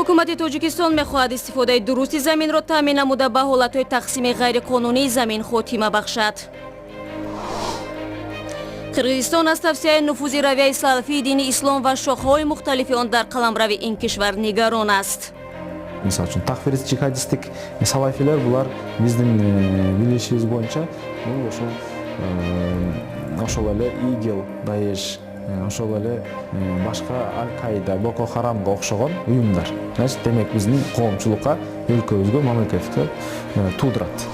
Ҳукумати Тоҷикистон мехоҳад истифодаи дурусти заминро таъмин намуда, ба ҳолатҳои тақсими ғайриқонунии замин хотима бахшад. Қирғизистон аз тавсеаи нуфузи равияи салафии дини ислом ва шохаҳои мухталифи он дар қаламрави ин кишвар нигарон аст. Мисалы үчүн, такфирист, жихадисттик салафилер, булар биздин билишибиз боюнча, бул ошол эле ИГИЛ, Даиш, ошол эле башка Аль Каида, Боко Харамга окшогон уюмдар. Значит, демек, биздин коомчулукка, өлкөбүзгө, мамлекетке туудурат.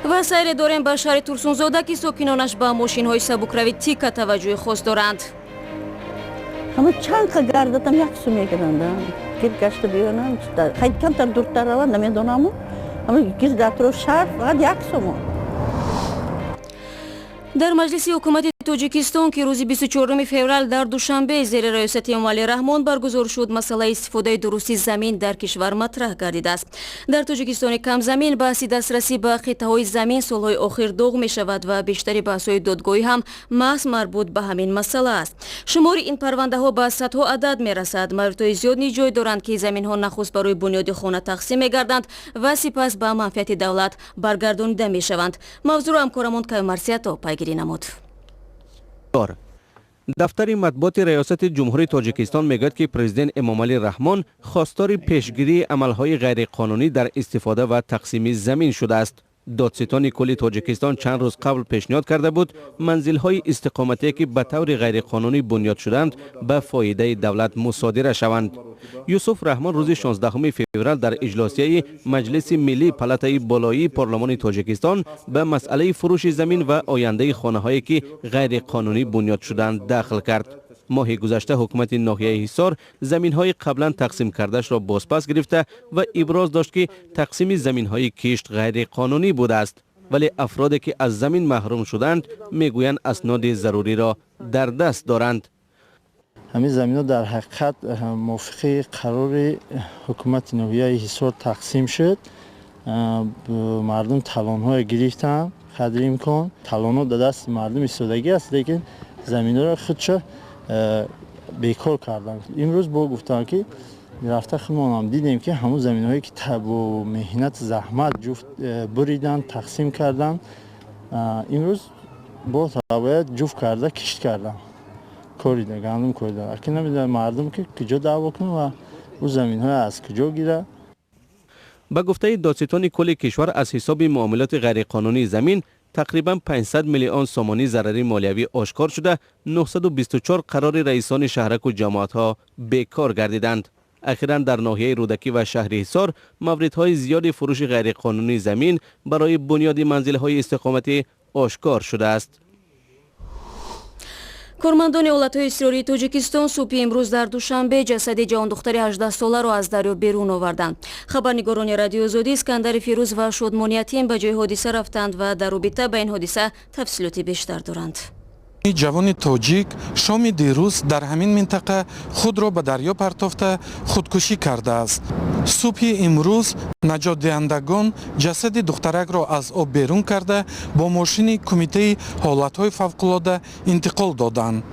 Ва сайре дорем ба шаҳри Турсунзода, ки сокинонаш ба мошинҳои сабукрави Тика таваҷҷӯҳи хос доранд. Ҳама чанд қа гардатам, як су мегиранд. Гир гашта биёнам, камтар дуртар раванд, намедонаму, ҳама гирд атроф шаҳр фақат як сумон. Дар маҷлиси ҳукумати Тоҷикистон, ки рӯзи 24 феврал дар Душанбе зери раёсати Эмомалӣ Раҳмон баргузор шуд, масъалаи истифодаи дурусти замин дар кишвар матраҳ гардидааст. Дар Тоҷикистони камзамин баҳси дастрасӣ ба қитъаҳои замин солҳои охир доғ мешавад ва бештари баҳсҳои додгоҳӣ ҳам маҳз марбут ба ҳамин масъала аст. Шумори ин парвандаҳо ба садҳо адад мерасад. Мавридҳои зиёд низ ҷой доранд, ки заминҳо нахуст барои бунёди хона тақсим мегарданд ва сипас ба манфиати давлат баргардонида мешаванд. Мавзӯъро ҳамкорамон Каюмарсиято пайгирӣ намуд. Дафтари матбуоти Раёсати Ҷумҳурии Тоҷикистон мегӯяд, ки президент Эмомалӣ Раҳмон хостори пешгирии амалҳои ғайриқонунӣ дар истифода ва тақсими замин шудааст. Додситони кулли Тоҷикистон чанд рӯз қабл пешниҳод карда буд, манзилҳои истиқоматие, ки ба таври ғайриқонунӣ бунёд шуданд, ба фоидаи давлат мусодира шаванд. Юсуф Раҳмон рӯзи 16 феврал дар иҷлосияи Маҷлиси Миллии палатаи болоии Парлумони Тоҷикистон ба масъалаи фурӯши замин ва ояндаи хонаҳое, ки ғайриқонунӣ бунёд шуданд, дахл кард. Моҳи гузашта ҳукумати ноҳияи Ҳисор заминҳои қаблан тақсим кардаашро бозпас гирифта ва иброз дошт, ки тақсими заминҳои кишт ғайриқонунӣ будааст. Вале афроде, ки аз замин маҳрум шуданд, мегӯянд, асноди заруриро дар даст доранд. Ҳамин заминҳо дар ҳақиқат мувофиқи қарори ҳукумати ноҳияи Ҳисор тақсим шуд. Мардум талонҳое гирифтанд, қадри имкон талонҳо дар дасти мардум истодагӣ аст, лекин заминҳоро худшо бекор карданд. Имрӯз бо гуфтанд, ки рафта худмонам дидем, ки ҳамун заминҳое, ки бо меҳнату заҳмат ҷуфт буриданд, тақсим карданд, имрӯз бо бояд ҷуфт карда кишт карданд, корида, гандум корида. Акин намедонам, мардум ки куҷо даъво кунад ва ӯ заминҳое аз куҷо гирад. Ба гуфтаи додситони кулли кишвар, аз ҳисоби муомилоти ғайриқонунии замин тақрибан 500 миллион сомонӣ зарари молиявӣ ошкор шуда, 924 қарори раисони шаҳраку ҷамоатҳо бекор гардиданд. Ахиран дар ноҳияи Рӯдакӣ ва шаҳри Ҳисор мавридҳои зиёди фурӯши ғайриқонунии замин барои бунёди манзилҳои истиқоматӣ ошкор шудааст. Кормандони ҳолатҳои изтирории Тоҷикистон субҳи имрӯз дар Душанбе ҷасади ҷавондухтари 18-соларо аз дарё берун оварданд. Хабарнигорони Радиои Озодӣ Искандари Фирӯз ва Шодмон Ятим ба ҷои ҳодиса рафтанд ва дар робита ба ин ҳодиса тафсилоти бештар доранд. Ҷавони тоҷик шоми дирӯз дар ҳамин минтақа худро ба дарё партофта, худкушӣ кардааст. Субҳи имрӯз наҷотдиҳандагон ҷасади духтаракро аз об берун карда, бо мошини Кумитаи ҳолатҳои фавқулода интиқол доданд.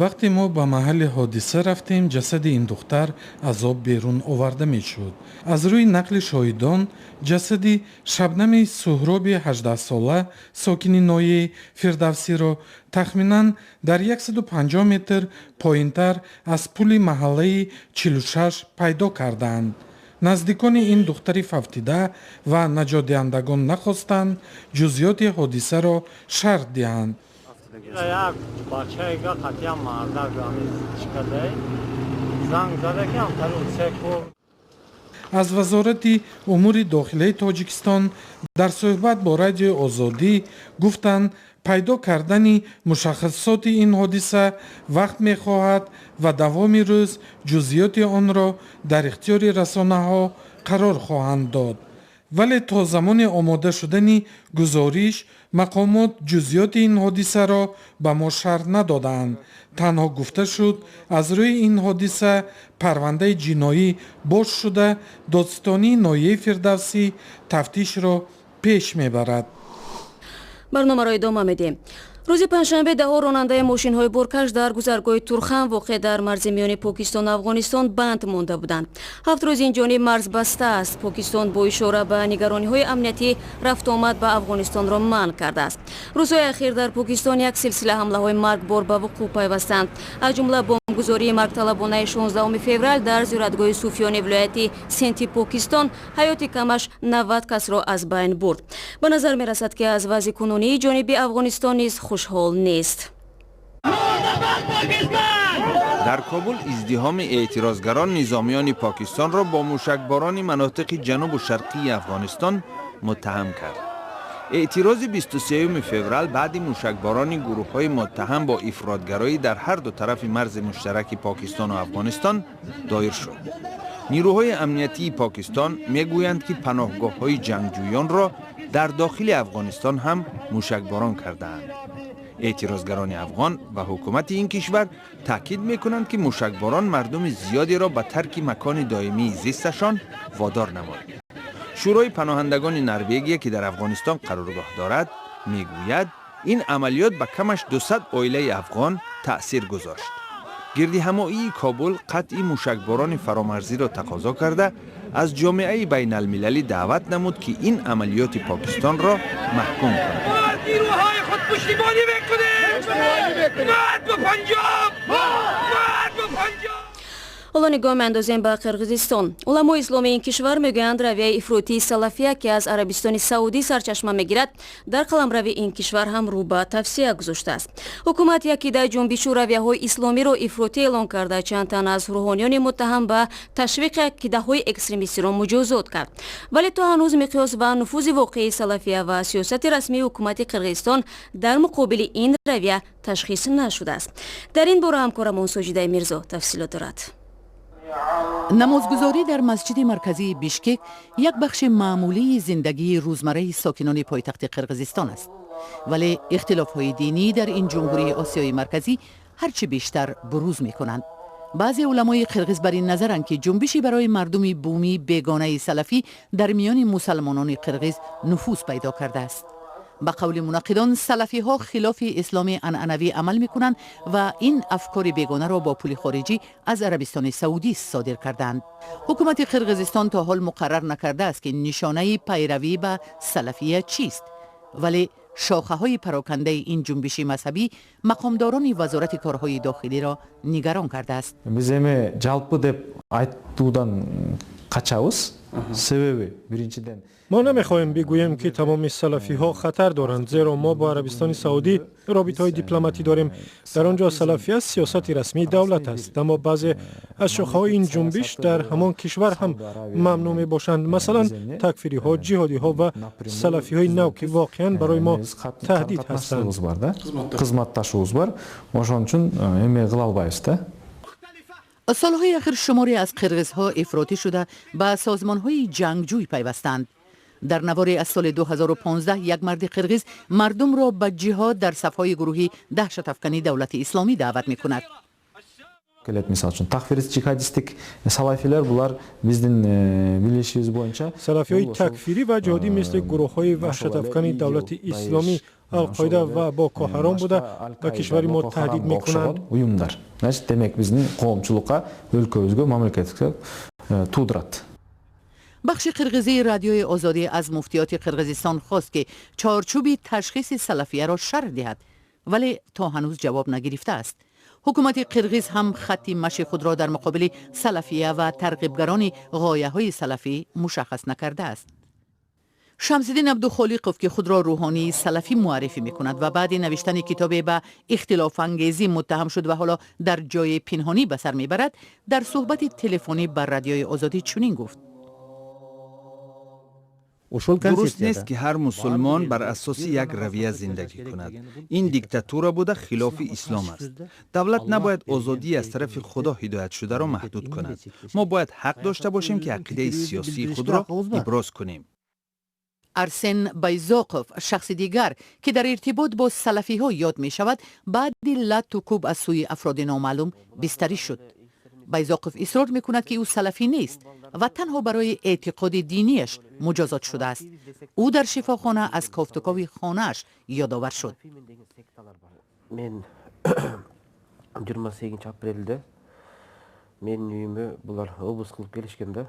Вақте мо ба маҳалли ҳодиса рафтем, ҷасади ин духтар аз об берун оварда мешуд. Аз рӯи нақли шоҳидон, ҷасади Шабнами Суҳроби 18-сола, сокини ноҳияи Фирдавсиро тахминан дар 150 метр поинтар аз пули маҳаллаи 46 пайдо кардаанд. Наздикони ин духтари фавтида ва наҷотдиҳандагон нахостанд ҷузъиёти ҳодисаро шарҳ диҳанд. Як бачаега қатъиян мардак чикадай занг зада, ки ҳамтари утсеку. Аз Вазорати умури дохилаи Тоҷикистон дар суҳбат бо Радиои Озодӣ гуфтанд, пайдо кардани мушаххасоти ин ҳодиса вақт мехоҳад ва давоми рӯз ҷузъиёти онро дар ихтиёри расонаҳо қарор хоҳанд дод. Вале то замони омода шудани гузориш мақомот ҷузъиёти ин ҳодисаро ба мо шарҳ надодаанд. Танҳо гуфта шуд, аз рӯи ин ҳодиса парвандаи ҷиноӣ боз шуда, додситонии ноҳияи Фирдавсӣ тафтишро пеш мебарад. Барномаро идома медиҳем. Рӯзи панҷшанбе даҳо ронандаи мошинҳои боркаш дар гузаргоҳи Турхан, воқеъ дар марзи миёни Покистону Афғонистон, банд монда буданд. 7 рӯз ин ҷониб марз баста аст. Покистон бо ишора ба нигарониҳои амниятӣ рафтуомад ба Афғонистонро манъ кардааст. Рӯзҳои ахир дар Покистон як силсила ҳамлаҳои маргбор ба вуқӯъ пайвастанд, аз ҷумла бомбгузории маргталабонаи 16 феврал дар зиёратгоҳи суфиёни вилояти Синди Покистон ҳаёти камаш 90 касро аз байн бурд. Ба назар мерасад, ки аз вазъи кунунии ҷониби Афғонистон низ хушҳол нест. Дар Кобул издиҳоми эътирозгарон низомиёни Покистонро бо мушакборони манотиқи ҷанубу шарқии Афғонистон муттаҳам кард. Эътирози 23 феврал баъди мушакборони гурӯҳҳои муттаҳам бо ифротгароӣ дар ҳар ду тарафи марзи муштараки Покистону Афғонистон доир шуд. Нирӯҳои амниятии Покистон мегӯянд, ки паноҳгоҳҳои ҷангҷӯёнро дар дохили Афғонистон ҳам мушакборон кардаанд. Эътирозгарони афғон ба ҳукумати ин кишвар таъкид мекунанд, ки мушакборон мардуми зиёдеро ба тарки макони доимии зисташон водор намуд. Шӯрои паноҳандагони Норвегия, ки дар Афғонистон қароргоҳ дорад, мегӯяд, ин амалиёт ба камаш 200 оилаи афғон таъсир гузошт. Гирдиҳамоии Кобул қатъи мушакборони фаромарзиро тақозо карда, аз ҷомеаи байналмилалӣ даъват намуд, ки ин амалиёти Покистонро маҳкум кунад. Нирӯҳои худ пуштибонӣ мекунем. Марг ба Панҷоб! Марг ба Панҷоб! Ҳоло нигоҳ меандозем ба Қирғизистон. Уламои исломии ин кишвар мегӯянд, равияи ифротии салафия, ки аз Арабистони Саудӣ сарчашма мегирад, дар қаламрави ин кишвар ҳам рӯ ба тавсеа гузоштааст. Ҳукумат якидаи ҷунбишу равияҳои исломиро ифротӣ эълон карда, чанд тан аз рӯҳониёни муттаҳам ба ташвиқи ақидаҳои экстремистиро муҷозот кард. Вале то ҳанӯз миқёс ва нуфузи воқеии салафия ва сиёсати расмии ҳукумати Қирғизистон дар муқобили ин равия ташхис нашудааст. Дар ин бора ҳамкорамон Соҷидаи Мирзо тафсилот дорад. Намозгузорӣ дар масҷиди марказии Бишкек як бахши маъмулии зиндагии рӯзмарраи сокинони пойтахти Қирғизистон аст, вале ихтилофҳои динӣ дар ин ҷумҳурии Осиёи Марказӣ ҳарчи бештар бурӯз мекунанд. Баъзе уламои қирғиз бар ин назаранд, ки ҷунбиши барои мардуми бумӣ бегонаи салафӣ дар миёни мусалмонони қирғиз нуфуз пайдо кардааст. Ба қавли мунаққидон, салафиҳо хилофи исломи анъанавӣ амал мекунанд ва ин афкори бегонаро бо пули хориҷӣ аз Арабистони Саудӣ содир кардаанд. Ҳукумати Қирғизистон то ҳол муқаррар накардааст, ки нишонаи пайравӣ ба салафия чист, вале шохаҳои парокандаи ин ҷунбиши мазҳабӣ мақомдорони Вазорати корҳои дохилиро нигарон кардааст. Биз эми жалпы деп айтуудан качабыз, себеби биринчиден, Мо намехоҳем бигӯем, ки тамоми салафиҳо хатар доранд, зеро мо бо Арабистони Саудӣ робитаҳои дипломатӣ дорем. Дар он ҷо салафия сиёсати расмии давлат аст, аммо баъзе аз шохаҳои ин ҷунбиш дар ҳамон кишвар ҳам мамнӯъ мебошанд, масалан, такфириҳо, ҷиҳодиҳо ва салафиҳои нав, ки воқеан барои мо таҳдид ҳастанд. Бар да, кызматташыбыз бар, ошон үчүн эме кыла албайбыз да. Солҳои ахир шуморе аз қирғизҳо ифротӣ шуда, ба созмонҳои ҷангҷӯй пайвастанд. Дар наворе аз соли 2015 як марди қирғиз мардумро ба ҷиҳод дар сафҳои гурӯҳи даҳшатафкани Давлати Исломӣ даъват мекунад. Келет, мисалы үчүн, такфирист, жихадисттик салафилер, булар биздин билишибиз боюнча Салафиҳои такфирӣ ва ҷиҳодӣ мисли гурӯҳҳои ваҳшатафкани Давлати Исломӣ, Алқоида ва Бокоҳаром буда, ба кишвари мо таҳдид мекунанд. Уюмдар, значит, демек, биздин коомчулукка, өлкөбүзгө, мамлекетибизге туудурат. Бахши қирғизии Радиои Озодӣ аз муфтиёти Қирғизистон хост, ки чорчӯби ташхиси салафияро шарҳ диҳад, вале то ҳанӯз ҷавоб нагирифтааст. Ҳукумати қирғиз ҳам хатти маши худро дар муқобили салафия ва тарғибгарони ғояҳои салафӣ мушаххас накардааст. Шамсиддин Абдухолиқов, ки худро рӯҳонии салафӣ муаррифӣ мекунад ва баъди навиштани китобе ба ихтилофангезӣ муттаҳам шуд ва ҳоло дар ҷои пинҳонӣ ба сар мебарад, дар суҳбати телефонӣ ба Радиои Озодӣ чунин гуфт: Дуруст нест, ки ҳар мусулмон бар асоси як равия зиндагӣ кунад. Ин диктатура буда, хилофи ислом аст. Давлат набояд озодии аз тарафи Худо ҳидоятшударо маҳдуд кунад. Мо бояд ҳақ дошта бошем, ки ақидаи сиёсии худро иброз кунем. Арсен Байзоқов, шахси дигар, ки дар иртибот бо салафиҳо ёд мешавад, баъди латту кӯб аз сӯи афроди номаълум бистарӣ шуд. Байзоқов исрор мекунад, ки ӯ салафӣ нест ва танҳо барои эътиқоди динияш муҷозот шудааст. Ӯ дар шифохона аз кофтукови хонааш ёдовар шуд. Мен 28 апрелде менин үйүмө булар обыск кылып келишкен да.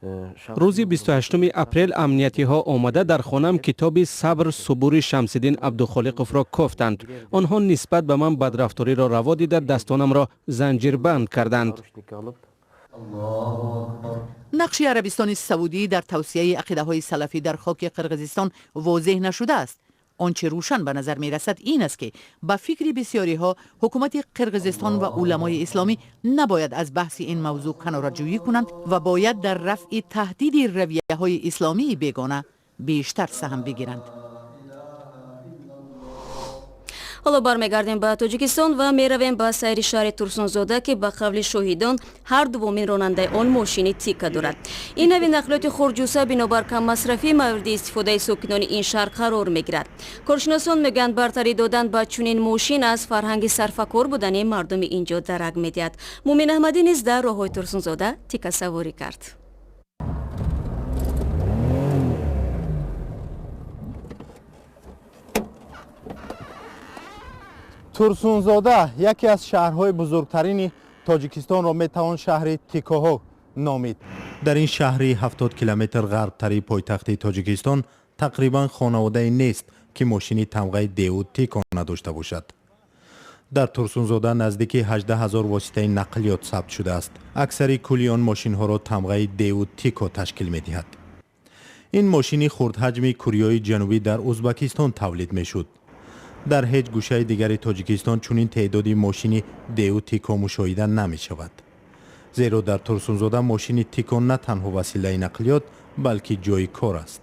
Рӯзи 28 апрел амниятиҳо омада, дар хонаам китоби «Сабр субури» Шамсиддин Абдухолиқовро кофтанд. Онҳо нисбат ба ман бадрафториро раво дида, дастонамро занҷирбанд карданд. Нақши Арабистони Саудӣ дар тавсияи ақидаҳои салафӣ дар хоки Қирғизистон возеҳ нашудааст. Он чӣ рӯшан ба назар мерасад, ин аст, ки ба фикри бисёриҳо ҳукумати Қирғизистон ва уламои исломӣ набояд аз баҳси ин мавзӯъ канораҷӯӣ кунанд ва бояд дар рафъи таҳдиди равияҳои исломии бегона бештар саҳм бигиранд. Ҳоло бармегардем ба Тоҷикистон ва меравем ба сайри шаҳри Турсунзода, ки ба қавли шоҳидон ҳар дуввумин ронандаи он мошини Тика дорад. Ин нави нақлиёти хурдҷусса бинобар каммасрафӣ мавриди истифодаи сокинони ин шаҳр қарор мегирад. Коршиносон мегӯянд, бартарӣ додан ба чунин мошин аз фарҳанги сарфакор будани мардуми ин ҷо дарак медиҳад. Мумин Аҳмадӣ низ дар роҳҳои Турсунзода тикасаворӣ кард. Турсунзода, яке аз шаҳрҳои бузургтарини Тоҷикистонро метавон шаҳри тикоҳо номид. Дар ин шаҳри 70 километр ғарбтари пойтахти Тоҷикистон тақрибан хонаводае нест, ки мошини тамғаи Деу Тико надошта бошад. Дар Турсунзода наздики 18 ҳазор воситаи нақлиёт сабт шудааст. Аксари кулли он мошинҳоро тамғаи Деу Тико ташкил медиҳад. Ин мошини хурдҳаҷми Кӯреяи Ҷанубӣ дар Узбакистон тавлид мешуд. Дар ҳеҷ гӯшаи дигари Тоҷикистон чунин теъдоди мошини Деу Тико мушоҳида намешавад, зеро дар Турсунзода мошини Тико на танҳо василаи нақлиёт, балки ҷои кор аст.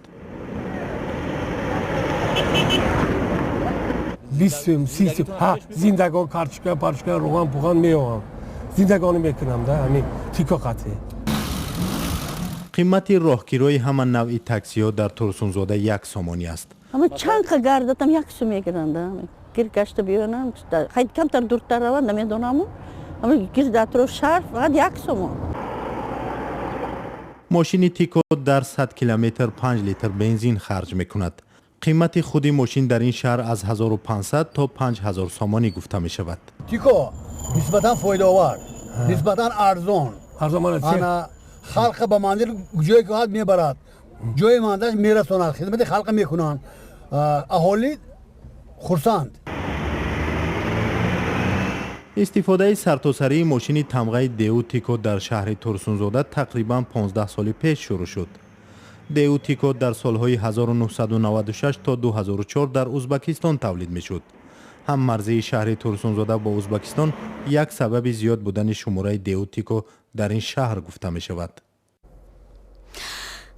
20 сум, 30 сум ҳа, зиндагон картошка, парчка, руған пуған меовам, зиндагонӣ мекунам да ҳамин Тико қатӣ. Қимати роҳкирои ҳама навъи таксиҳо дар Турсунзода 1 сомонӣ аст. Ҳама чанд қа гардатам, 1 сум мегиранд. Гир гашта биёнам, камтар дуртар раванд, намедонаму, ҳама гирди атроф шаҳр фақат 1 сомон. Мошини Тико дар 100 километр 5 литр бензин харҷ мекунад. Қимати худи мошин дар ин шаҳр аз 1500 то 5000 сомонӣ гуфта мешавад. Тико нисбатан фоидаовар, нисбатан арзон. Ана халқа ба манзил, ҷое ки ҳаст, мебарад, ҷои манзилаш мерасонад, хизмати халқа мекунанд, аҳолӣ хурсанд. Истифодаи сартосарии мошини тамғаи Деу Тико дар шаҳри Турсунзода тақрибан 15 соли пеш шурӯъ шуд. Деу Тико дар солҳои 1996 то 2004 дар Узбакистон тавлид мешуд. Ҳаммарзии шаҳри Турсунзода бо Узбакистон як сабаби зиёд будани шумораи Деу Тико дар ин шаҳр гуфта мешавад.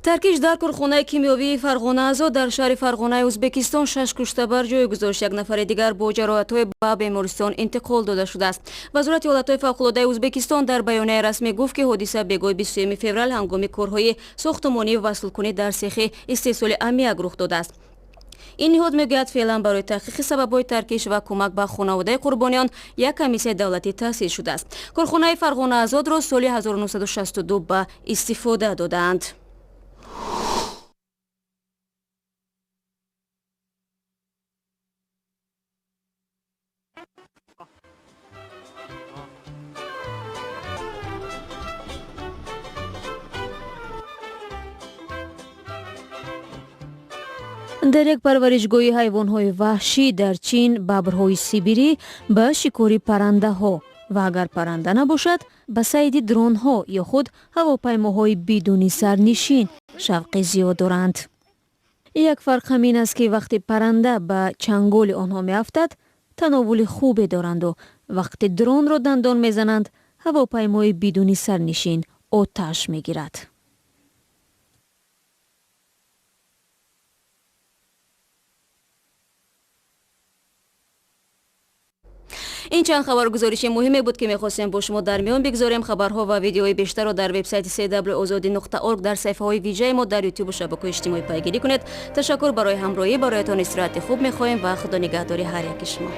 Таркиш дар корхонаи кимиёвии Фарғонаазод дар шаҳри Фарғонаи Ӯзбекистон шаш кушта бар ҷой гузошт. Як нафари дигар бо ҷароҳатҳое ба бемористон интиқол дода шудааст. Вазорати ҳолатҳои фавқулодаи Ӯзбекистон дар баёнияи расмӣ гуфт, ки ҳодиса бегоҳи 23 феврал ҳангоми корҳои сохтумонии васлкунӣ дар сехи истеҳсоли аммиак рух додааст. Ин ниҳод мегӯяд, феълан барои таҳқиқи сабабҳои таркиш ва кӯмак ба хонаводаи қурбониён як комиссияи давлатӣ таъсис шудааст. Корхонаи Фарғонаазодро соли 1962 ба истифода додаанд. Дар як парваришгоҳи ҳайвонҳои ваҳшӣ дар Чин бабрҳои сибирӣ ба шикори паррандаҳо ва агар парранда набошад, ба сайди дронҳо ё худ ҳавопаймоҳои бидуни сарнишин шавқи зиёд доранд. Як фарқ ҳамин аст, ки вақте парранда ба чанголи онҳо меафтад, тановули хубе доранду вақте дронро дандон мезананд, ҳавопаймои бидуни сарнишин оташ мегирад. Ин чанд хабаргузориши муҳиме буд, ки мехостем бо шумо дар миён бигзорем. Хабарҳо ва видеои бештарро дар вебсайти cw озодӣ.org, дар саҳифаҳои вижаи мо дар Ютубу шабакаҳои иҷтимоӣ пайгирӣ кунед. Ташаккур барои ҳамроҳӣ. Бароятон истироҳати хуб мехоҳем ва Худо нигаҳдори ҳар яки шумо.